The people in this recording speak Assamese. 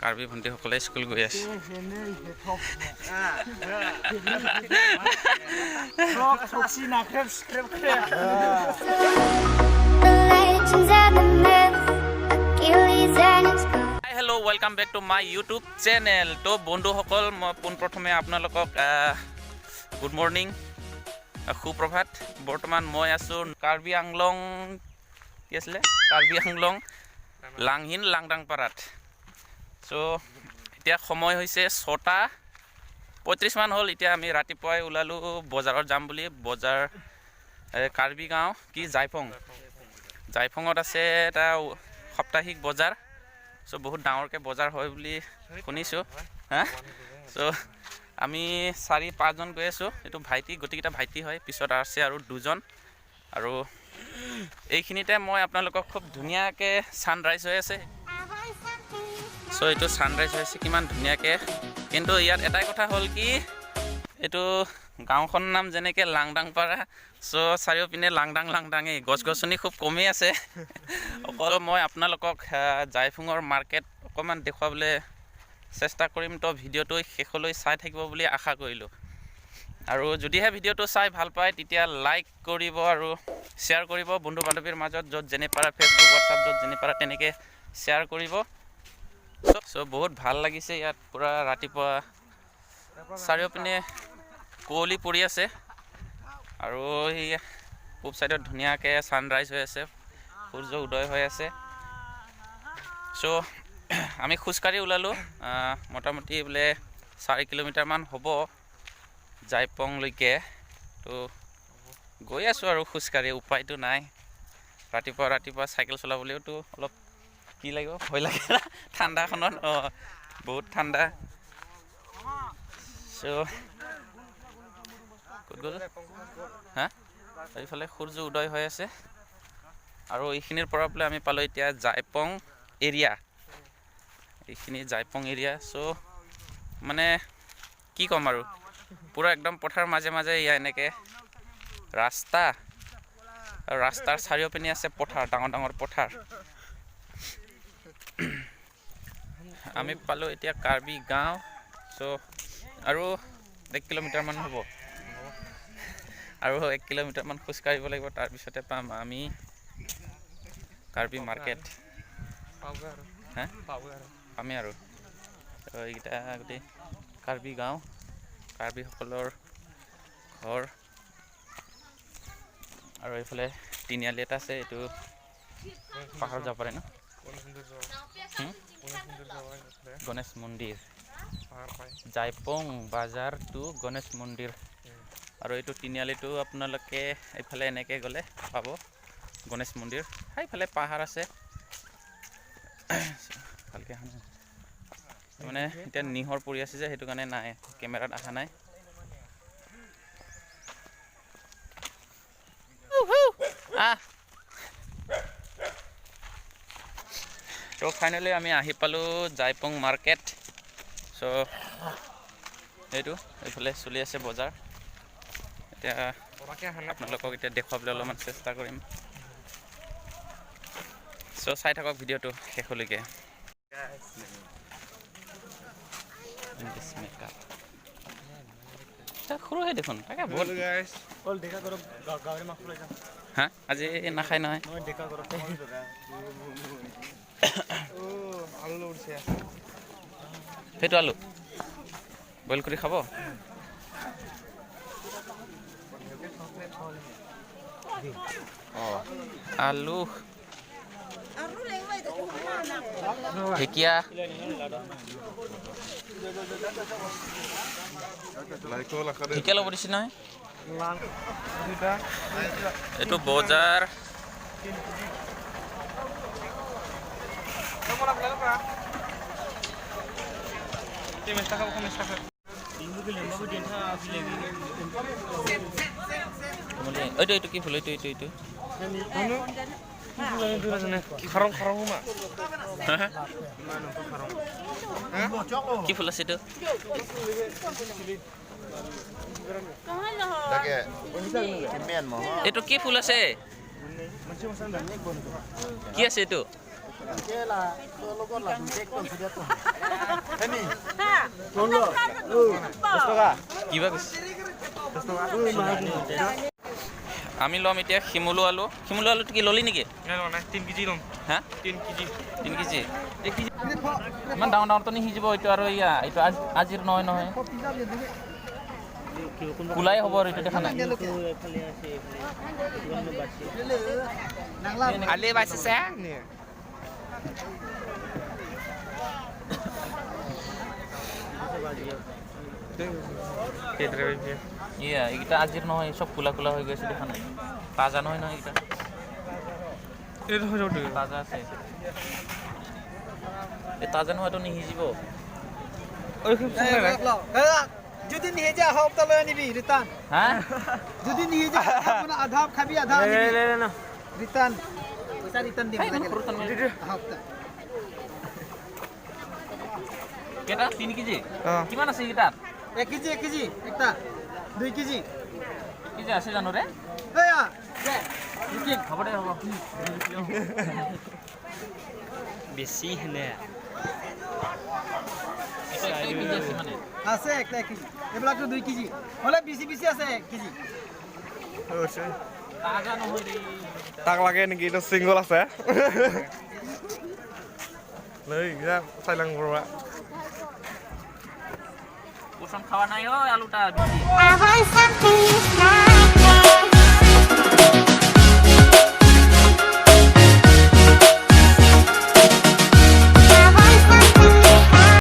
কাৰ্বি ভণ্টিসকলে স্কুল গৈ আছে। The legends and the myths, Achilles and his girl. Hi, hello, welcome back to my YouTube channel. তো বন্ধুসকল, মই পোনপ্ৰথমে আপোনালোকক গুড মৰ্ণিং, সুপ্ৰভাত। বৰ্তমান মই আছোঁ কাৰ্বি আংলং, কি আছিলে, কাৰ্বি আংলং লাংহিন লাংদাংপাৰাত। চ' এতিয়া সময় হৈছে 6:35মান হ'ল। এতিয়া আমি ৰাতিপুৱাই ওলালোঁ বজাৰত যাম বুলি। বজাৰ এই কাৰ্বি গাঁও কি জাইফং, জাইফঙত আছে এটা সাপ্তাহিক বজাৰ। চ' বহুত ডাঙৰকৈ বজাৰ হয় বুলি শুনিছোঁ। হা, চ' আমি চাৰি পাঁচজন গৈ আছোঁ। এইটো ভাইটি, গোটেইকেইটা ভাইটি হয়, পিছত আছে আৰু দুজন। আৰু এইখিনিতে মই আপোনালোকক খুব ধুনীয়াকৈ ছানৰাইজ হৈ আছে। চ' এইটো ছানৰাইজ হৈ আছে কিমান ধুনীয়াকৈ। কিন্তু ইয়াত এটাই কথা হ'ল কি, এইটো গাঁওখনৰ নাম যেনেকৈ লাংদাংপাৰা, চ' চাৰিওপিনে লাংদাং লাংদাঙেই, গছ গছনি খুব কমেই আছে। অকল মই আপোনালোকক জাইফুঙৰ মাৰ্কেট অকণমান দেখুৱাবলৈ চেষ্টা কৰিম। তো ভিডিঅ'টো শেষলৈ চাই থাকিব বুলি আশা কৰিলোঁ। আৰু যদিহে ভিডিঅ'টো চাই ভাল পায়, তেতিয়া লাইক কৰিব আৰু শ্বেয়াৰ কৰিব বন্ধু বান্ধৱীৰ মাজত, য'ত যেনে পাৰা, ফেচবুক, হোৱাটছআপ, য'ত যেনে পাৰা তেনেকৈ শ্বেয়াৰ কৰিব। চ' বহুত ভাল লাগিছে ইয়াত। পূৰা ৰাতিপুৱা চাৰিওপিনে কুঁৱলী পৰি আছে আৰু এই পূব ছাইডত ধুনীয়াকৈ ছানৰাইজ হৈ আছে, সূৰ্য উদয় হৈ আছে। চ' আমি খোজকাঢ়ি ওলালোঁ। মোটামুটি বোলে 4 কিলোমিটাৰমান হ'ব জাইপংলৈকে। তো গৈ আছোঁ আৰু খোজকাঢ়ি, উপায়টো নাই। ৰাতিপুৱা ৰাতিপুৱা চাইকেল চলাবলৈওতো অলপ কি লাগিব, ভয় লাগে না ঠাণ্ডাখনত। অঁ, বহুত ঠাণ্ডা। চ' ক'ত গ'ল? হা, এইফালে সূৰ্য উদয় হৈ আছে। আৰু এইখিনিৰ পৰা বোলে আমি পালোঁ এতিয়া জাইপং এৰিয়া। এইখিনি জাইপং এৰিয়া। চ' মানে কি ক'ম আৰু, পূৰা একদম পথাৰৰ মাজে মাজে এয়া এনেকৈ ৰাস্তা আৰু ৰাস্তাৰ চাৰিওপিনে আছে পথাৰ, ডাঙৰ ডাঙৰ পথাৰ। আমি পালোঁ এতিয়া কাৰ্বি গাঁও। চ' আৰু 1 কিলোমিটাৰমান হ'ব, আৰু 1 কিলোমিটাৰমান খোজকাঢ়িব লাগিব, তাৰপিছতে পাম আমি কাৰ্বি মাৰ্কেট। হা, পামেই আৰু। তো এইকেইটা গোটেই কাৰ্বি গাঁও, কাৰ্বিসকলৰ ঘৰ। আৰু এইফালে তিনিআলি এটা আছে, এইটো পাহাৰ যাব পাৰে ন। হুম? গণেশ মন্দিৰ, জাইপং বাজাৰ টু গণেশ মন্দিৰ। আৰু এইটো তিনিআলিটো আপোনালোকে এইফালে এনেকৈ গ'লে পাব গণেশ মন্দিৰ। সেইফালে পাহাৰ আছে। ভালকৈ অহা নাই, মানে এতিয়া নিহৰ পৰি আছে যে, সেইটো কাৰণে নাই, কেমেৰাত অহা নাই। আহ, ত' ফাইনেলি আমি আহি পালোঁ জাইপং মাৰ্কেট। চ' সেইটো এইফালে চলি আছে বজাৰ। এতিয়া আপোনালোকক এতিয়া দেখুৱাবলৈ অলপমান চেষ্টা কৰিম। চ' চাই থাকক ভিডিঅ'টো শেষলৈকে। মেকআপ সৰুহে দেখোন, তাকে বহুত। হা, আজি নাখায় নহয়। সেইটো আলু বইল কৰি খাব। অঁ, আলু, ঢেকীয়া, ঢেকীয়া ল'ব দিছে নহয়। এইটো বজাৰ। এইটো এইটো কি ফুল? এইটো এইটো এইটো কি ফুল আছে এইটো? এইটো কি ফুল আছে? কি আছে এইটো? কিবা কৈছে। আমি ল'ম এতিয়া শিমলু আলু। শিমলু আলুটো কি ল'লি নেকি? 3 কেজি ল'ম। হা, 3 কেজি। 3 কেজি। ইমান ডাঙৰ ডাঙৰটো নিসিজিব এইটো। আৰু এয়া এইটো আজিৰ নহয় নহয়, কোলাই হ'ব আৰু এইটো দেখা নাই। আলি বাচিছে। ইয়া, এইকেইটা আজিৰ নহয়, চব কোলা কোলা হৈ গৈছে, দেখা নাই? তাজা নহয় নহয় এইকেইটা। তাজা আছে। এই তাজা নহয়তো নিসিজিব। যদি নিসিজে অহা সপ্তাহ লৈ আনিবি ৰিটাৰ্ণ। হা, যদি নিসিজে আধা খাবি, আধা আনিবি ৰিটাৰ্ণ, পইচা ৰিটাৰ্ণ দিম। অহা সপ্তাহ। কেইটা? 3 কেজি। কিমান আছে এইকেইটাত? 1 কেজি, 1 কেজি একটা, 2 কেজি। কেজি আছে জানো ৰে? হ'ব দে, হ'ব। বেছি হেনে। আছে একটা 1 কেজি, এইবিলাকতো 2 কেজি হ'লে বেছি বেছি আছে 1 কেজি। তাক লাগে নেকি? এইটো চিংগল আছে, লৈ চাইলাং বৰুৱা। পোষণ খাওয়া নাই ও আলুটা। I want something now.